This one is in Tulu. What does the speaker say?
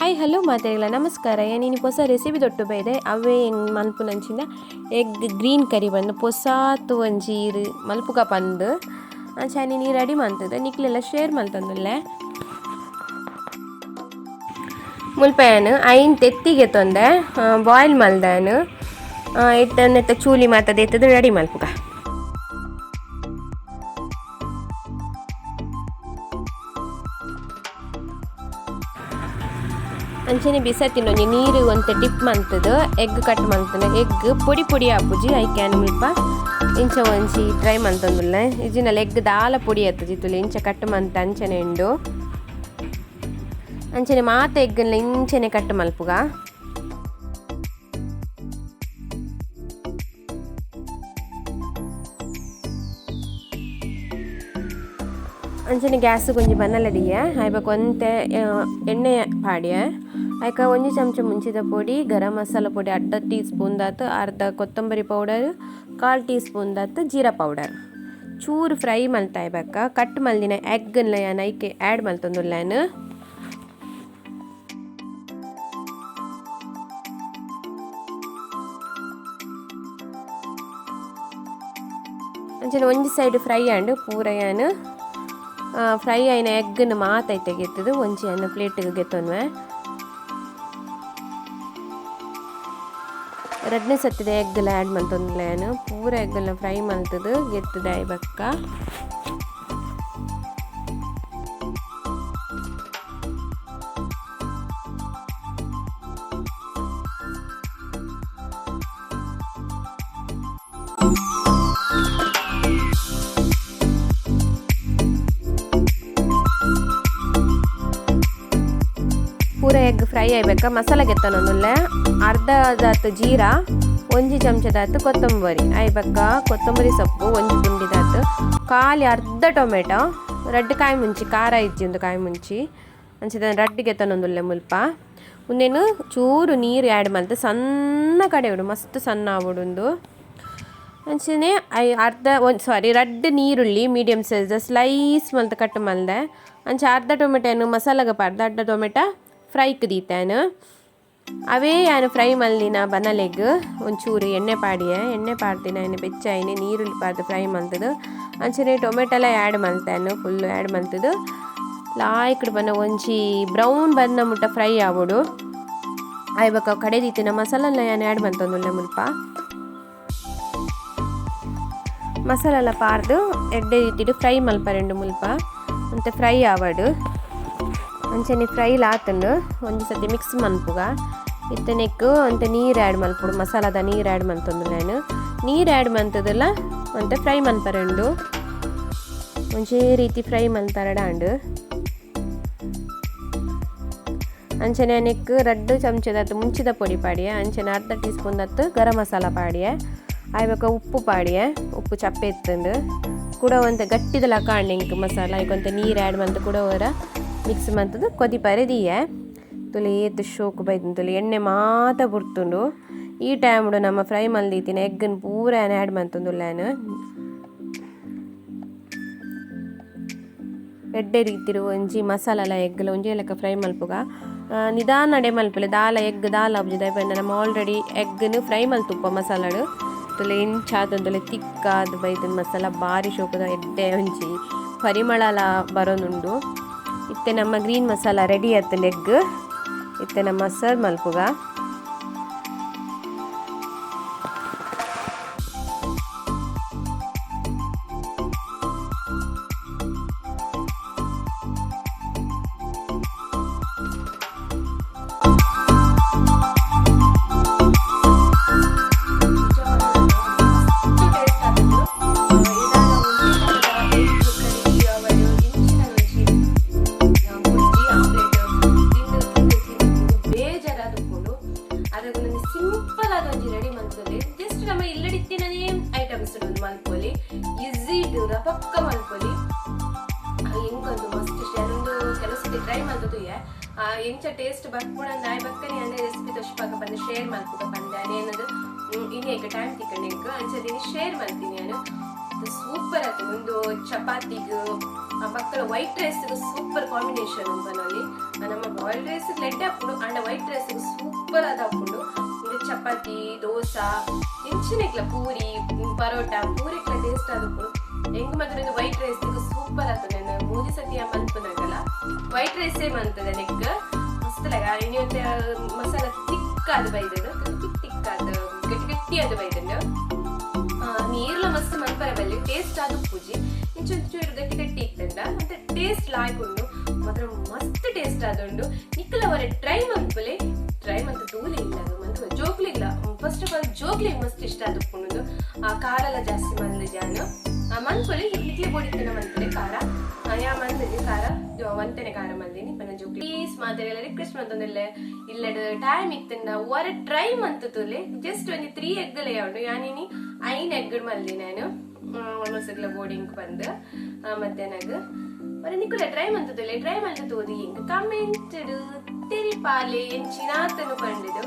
ಹಾಯ್ ಹಲೋ ಮಾತೆರ್ಲ ನಮಸ್ಕಾರ. ಯಾನಿನಿ ಪೊಸ ರೆಸಿಪಿ ದೊಟ್ಟು ಬೈದೆ ಅವೇ ಎಂಗ್ ಮಲ್ಪುನಂಚಿನ ಎಗ್ ಗ್ರೀನ್ ಕರಿ ಬಂದು ಪೊಸಾತು ಒಂಜಿ ಇರು ಮಲ್ಪುಗ ಪಂದು ಅಂಚ ನೀ ರೆಡಿ ಮಂತದ ನಿಕ್ಲೆಲ್ಲ ಶೇರ್ ಮಲ್ತೊಂದುಲ್ಲೆ. ಮುಲ್ಪಯಾನು ಐನ್ ತೆತ್ತಿಗೆ ತೊಂದೆ ಬಾಯ್ಲ್ ಮಲ್ದಾನು ಇತ್ತ ಚೂಲಿ ಮಾತದ ಎತ್ತದ ರೆಡಿ ಮಲ್ಪುಗ. ಅಂಚನೆ ಬಿಸತ್ತಿನೊಂಜಿ ನೀರು ಒಂತೆ ಡಿಪ್ ಮಂತದು ಎಗ್ ಕಟ್ ಮಂತನ ಎಗ್ ಪೊಡಿ ಪೊಡಿ ಆಪುಜಿ ಐಕ್ಯಾನ್ ಮುಲ್ಪ ಇಂಚ ಒಂಜಿ ಟ್ರೈ ಮಂತೊಂದುಲ್ಲೆ ಇಜಿನಲ್ಲ ಎಗ್ ದಾಲ ಪೊಡಿ ಆತುಜಿ ತುಲೆ ಇಂಚ ಕಟ್ ಮಂತ ಅಂಚನೆ ಉಂಡು ಅಂಚನೆ ಮಾತ ಎಗ್ಗನ್ಲ ಇಂಚನೆ ಕಟ್ ಮಲ್ಪುಗ. ಅಂಚನೆ ಗ್ಯಾಸ್ ಒಂಜಿ ಬನ್ನಲದಿಯ ಐಬಕ ಒಂತೆ ಎಣ್ಣೆ ಪಾಡಿಯ ಐಕ ಒಂಜಿ ಚಮಚ ಮುಂಚಿದ ಪೊಡಿ ಗರಂ ಮಸಾಲ ಪೊಡಿ ಅರ್ಧ ಟೀ ಸ್ಪೂನ್ ದಾತು ಅರ್ಧ ಕೊತ್ತಂಬರಿ ಪೌಡರ್ ಕಾಲು ಟೀ ಸ್ಪೂನ್ ದಾತು ಜೀರಾ ಪೌಡರ್ ಚೂರು ಫ್ರೈ ಮಲ್ತಾಯ್ ಬಕ್ಕ ಕಟ್ ಮಲ್ದಿನ ಎಗ್ಗನ್ಲ ಯಾನ್ ಐಕೆ ಆ್ಯಡ್ ಮಲ್ತೊಂದುಲ್ಲೆನ್. ಅಂಚನೆ ಒಂಜಿ ಸೈಡ್ ಫ್ರೈ ಆಂಡ್ ಪೂರ ಯಾನ್ ಫ್ರೈ ಆಯಿನ ಎಗ್ಗನ್ನು ಮಾತ ಐತೆ ಗೆತ್ತದು ಒಂಜಿ ಅನ್ನ ಪ್ಲೇಟಿಗೆ ಗೆತ್ತೊನ್ವೆ. ರಡ್ನೆ ಸತ್ತಿದ ಎಗ್ಗಲ ಆ್ಯಡ್ ಮಲ್ತೊಂದುಲ್ಲೆನ್ ಪೂರ ಎಗ್ಗಲ್ನ ಫ್ರೈ ಮಲ್ತದು ಗೆತ್ತದ ಬಕ್ಕ. ಪೂರ ಎಗ್ ಫ್ರೈ ಆಯ್ಬೇಕ ಮಸಾಲೆ ಗೆತ್ತೊಂದುಲ್ಲೆ ಅರ್ಧ ದಾತು ಜೀರಾ ಒಂಜಿ ಚಮಚದಾತು ಕೊತ್ತಂಬರಿ ಆಯ್ಬಕ್ಕ ಕೊತ್ತಂಬರಿ ಸೊಪ್ಪು ಒಂಜಿ ಪುಂಡಿದಾತು ಖಾಲಿ ಅರ್ಧ ಟೊಮೆಟೊ ರಡ್ಡ್ ಕಾಯಿ ಮುಂಚಿ ಖಾರ ಇಜ್ಜಿ ಒಂದು ಕಾಯಿ ಮುಂಚಿ ಅಂಚದ ರಡ್ಡ್ ಗೆತ್ತೊಂದುಲ್ಲೆ ಮುಲ್ಪ ಉಂದೆನು ಚೂರು ನೀರು ಆ್ಯಡ್ ಮಲ್ತ್ ಸಣ್ಣ ಕಡೆ ಉಡು ಮಸ್ತ್ ಸಣ್ಣ ಆವೊಡುಂದು. ಅಂಚನೆ ಅರ್ಧ ಒಂದು ಸಾರಿ ರಡ್ಡ್ ನೀರುಳ್ಳಿ ಮೀಡಿಯಂ ಸೈಜ್ ಸ್ಲೈಸ್ ಮಲ್ತ್ ಕಟ್ ಮಲ್ದೆ ಅಂಚ ಅರ್ಧ ಟೊಮೆಟೊನು ಮಸಾಲೆಗ್ ಪಾಡ್ದ್ ಅರ್ಧ ಟೊಮೆಟೊ ಫ್ರೈಕ್ ದೀತಾನು ಅವೇ ಯಾನ್ ಫ್ರೈ ಮಲ್ದಿನ ಬನಲೆಗ್ ಒಂಚೂರು ಎಣ್ಣೆ ಪಾಡಿಯೆ ಎಣ್ಣೆ ಪಾಡ್ದಿನ ಎಣ್ಣೆ ಬೆಚ್ಚಾಯಿನಿ ನೀರುಳ್ಳಿ ಪಾಡ್ದ್ ಫ್ರೈ ಮಲ್ತದು ಅಂಚನೆ ಟೊಮೆಟೊಲ ಆ್ಯಡ್ ಮಲ್ತಾನು ಫುಲ್ ಆ್ಯಡ್ ಮಲ್ತದು ಲಾಯ್ಕ್ಡ್ ಬನ್ನ ಒಂಜಿ ಬ್ರೌನ್ ಬನ್ನ ಮುಟ್ಟ ಫ್ರೈ ಆವೊಡು ಆಯ್ ಬೊಕ ಕಡೆ ದೀತಿನ ಮಸಾಲೆಲ ಯಾನ್ ಆ್ಯಡ್ ಮಲ್ತೊಂದುಲ್ಲೆ ಮುಲ್ಪ ಮಸಾಲೆಲ ಪಾಡ್ದ್ ಎಡ್ಡೆ ರೀತಿಡ್ ಫ್ರೈ ಮಲ್ಪರೆಂಡು ಮುಲ್ಪ ಒಂತೆ ಫ್ರೈ ಆವಡ್ ಅಂಚನೆ ಫ್ರೈ ಆತುಂಡು ಒಂಜಿ ಸತಿ ಮಿಕ್ಸ್ ಮನ್ಪುಗ ಇತ್ತೆ ನೆಕ್ಕ್ ಒಂತೆ ನೀರು ಆ್ಯಡ್ ಮಲ್ಪೊಡು ಮಸಾಲದ ನೀರು ಆ್ಯಡ್ ಮಲ್ತೊಂದುಲ್ಲೆನ್ ನೀರು ಆ್ಯಡ್ ಮಲ್ತದಲ ಒಂತೆ ಫ್ರೈ ಮನ್ಪರೆಂಡು ಒಂಜೇ ರೀತಿ ಫ್ರೈ ಮಲ್ತರಡ ಆಂಡ್. ಅಂಚನೆ ನೆಕ್ಕ್ ರಡ್ಡ್ ಚಮಚದಾತ್ ಮುಂಚಿದ ಪೊಡಿ ಪಾಡಿಯೆ ಅಂಚನೆ ಅರ್ಧ ಟೀ ಸ್ಪೂನ್ ದಾತ್ ಗರಂ ಮಸಾಲ ಪಾಡಿಯೆ ಆಯ್ ಬೊಕ ಉಪ್ಪು ಪಾಡಿಯೆ ಉಪ್ಪು ಚಪ್ಪೆ ಇತ್ತುಂಡು ಕುಡ ಒಂತೆ ಗಟ್ಟಿದ ಲಕ ಆಂಡ್ ಎಂಕ್ ಮಸಾಲ ಐಕ್ ಒಂತೆ ನೀರು ಆ್ಯಡ್ ಮಲ್ತ್ ಕುಡ ಒರ ಮಿಕ್ಸ್ ಮಲ್ತುದು ಕೊದಿಪರೆ ದೀಯೆ ತುಲೆ ಏತ್ ಶೋಕು ಬೈದುಂಡು ತುಲೆ ಎಣ್ಣೆ ಮಾತ ಬುಡ್ತುಂಡು. ಈ ಟೈಮ್ಡು ನಮ್ಮ ಫ್ರೈ ಮಲ್ದಿತ್ತಿನ ಎಗ್ಗನ್ ಪೂರ ಯಾನ್ ಆ್ಯಡ್ ಮಲ್ತೊಂದುಲ್ಲೆನ್ ಎಡ್ಡೆ ರೀತಿಡ್ ಒಂಜಿ ಮಸಾಲೆಲ ಎಗ್ಲ ಒಂಜೇ ಲೆಕ್ಕ ಫ್ರೈ ಮಲ್ಪುಗ ನಿಧಾನಡೆ ಮಲ್ಪುಲೆ ದಾಲ ಎಗ್ ದಾಲ ಆಪುಜಿ ದಾಯೆ ಪಂಡ ನಮ ಆಲ್ರೆಡಿ ಎಗ್ನ್ ಫ್ರೈ ಮಲ್ತುಪ್ಪ ಮಸಾಲಡ್ ತುಲೆ ಇಂಚಾದ್ ತುಲೆ ತಿಕ್ಕಾದ್ ಬೈದುಂಡು ಮಸಾಲ ಬಾರಿ ಶೋಕುದ ಎಡ್ಡೆ ಒಂಜಿ ಪರಿಮಳಲ ಬರೊಂದುಂಡು. ಇತ್ತೆ ನಮ್ಮ ಗ್ರೀನ್ ಮಸಾಲ ರೆಡಿ ಆತುಂಡು ಎಗ್ ಇತ್ತೆ ನಮ್ಮ ಸರ್ವ್ ಮಲ್ಪುಗ. ಸಿಂಪಲ್ ಆದ ಒಂಜಿ ರೆಡಿ ಮಲ್ತೊಲಿ ಜಸ್ಟ್ ನಮ್ಮ ಇಲ್ಲಡಿತ್ತಿನನೇ ಐಟಮ್ಸ್ ಮಲ್ಪೊಲಿ ಈಸಿ ಟು ರಪಕ್ಕ ಮಲ್ಪೊಲಿ ಎಂಕೊಂದು ಮಸ್ತ್ ಇಷ್ಟ ಒಂದು ಕೆಲವು ಸತಿ ಟ್ರೈ ಮಲ್ತುಯ್ಯ ಎಂಚ ಟೇಸ್ಟ್ ಬರ್ಪುಣಂದ ಆಯ್ ಬಕ್ಕನೆ ಅನ್ನ ರೆಸಿಪಿ ತೋಷ್ಪಾಕ ಪಂದ್ ಶೇರ್ ಮಲ್ಪುಗ ಪಂದೆ ಅನೇನದು ಇನಿ ಐಕ ಟೈಮ್ ತಿಕ್ಕಂಡು ಎಂಕ್ ಅಂಚ ಶೇರ್ ಮಲ್ತೀನಿ ನಾನು ಸೂಪರ್ ಆತು ಒಂದು ಚಪಾತಿಗ್ ಬಕ್ಕಲ ವೈಟ್ ರೈಸ್ ಸೂಪರ್ ಕಾಂಬಿನೇಷನ್ ಉಂಪನಲ್ಲಿ ನಮ್ಮ ಬಾಯ್ಲ್ಡ್ ರೈಸ್ ಲೆಡ್ಡೆ ಆಪುಂಡು ಆಂಡ ವೈಟ್ ರೈಸ್ ಸೂಪರ್ ಆದ್ ಆಪುಂಡು. ಇಂದು ಚಪಾತಿ, ದೋಸೆ ಇಂಚಿನೆಕ್ಲ ಪೂರಿ, ಪರೋಟ ಪೂರಿಕ್ಲ ಟೇಸ್ಟ್ ಆದುಪ್ಪುಂಡು. ಎಂಕ್ ಮಾತ್ರ ಇಂದು ವೈಟ್ ರೈಸ್ ಸೂಪರ್ ಆತುಂಡು. ಮೂಜಿ ಸತಿ ಮಲ್ಪುನಗಲ ವೈಟ್ ರೈಸೇ ಮಂತುದೆ. ನೆಕ್ ಮಸ್ತ್ ಲೆಗ ಇನಿ ಒಂತೆ ಮಸಾಲ ತಿಕ್ ಆದ್ ಬೈದುಂಡು, ತಿಕ್ ತಿಕ್ ಆದ್ ಗಟ್ಟಿ ಗಟ್ಟಿ ಆದ್ ಬೈದುಂಡು. ನೀರ್ಲ ಮಸ್ತ್ ಮನ್ಪರೆ ಬಲ್ಲಿ, ಟೇಸ್ಟ್ ಆದ್ ಉಪ್ಪುಜಿ. ಇಂಚ ಒಂಚೂರು ಗಟ್ಟಿ ಗಟ್ಟಿ ಇತ್ತುಂಡ ಮತ್ತೆ ಟೇಸ್ಟ್ ಲಾಯ್ಕ್ ಉಂಡು ಮಾತ್ರ, ಮಸ್ತ್ ಟೇಸ್ಟ್ ಆದುಂಡು. ನಿಕ್ಕಲ ಅವರ ಟ್ರೈ ಮನ್ಪುಲೆ, ಟ್ರೈ ಮಂತ್ ತೂಲೆ. ಇಲ್ಲ ಮಂತ್ ಜೋಕ್ಲಿಗ್ಲ, ಫಸ್ಟ್ ಆಫ್ ಆಲ್ ಜೋಕ್ಲಿಗ್ ಮಸ್ತ್ ಇಷ್ಟ ಆದುಪ್ಪುಂಡು. ಆ ಖಾರ ಎಲ್ಲ ಜಾಸ್ತಿ ಮಂದು ಜಾನು ಮನ್ಪುಲೆ. ನಿಕ್ಲೆ ಬೋಡಿತ್ತನ ಮನ್ಪುಲೆ ಖಾರ. ಯಾ ಮಂದಿನಿ ಖಾರ ಒಂತೆನೆ ಖಾರ ಮಲ್ದಿನಿ ಪನ ಜೋಕ್ಲಿ. ಪ್ಲೀಸ್ ಮಾತೆರೆಲ್ಲ ರಿಕ್ವೆಸ್ಟ್ ಮಂತೊಂದುಲ್ಲೆ, ಇಲ್ಲಡ್ ಟೈಮ್ ಇತ್ತಂಡ ಒರ ಟ್ರೈ ಮಂತು ತೂಲೆ. ಜಸ್ಟ್ ಒಂಜಿ 3 ಎಗ್ ಲೆ ಉಂಡು. ಯಾನಿನಿ 5 ಎಗ್ ಮಲ್ದಿ ನಾನು ಆಲ್ಮೋಸ್ಟ್ ಬೋರ್ಡಿಂಗ್ ಬಂದು ಮಧ್ಯಾಹ್ನಗ್. ಒರ ನಿಕುಲೆ ಟ್ರೈ ಮಂತು ತೂಲೆ, ಟ್ರೈ ಮಂತು ತೂದು ಎಂಕ್ ಕಮೆಂಟ್ ತೆರಿಪಾಲೆ ಎಂಚಿನಾತನು ಪಂಡಿದು.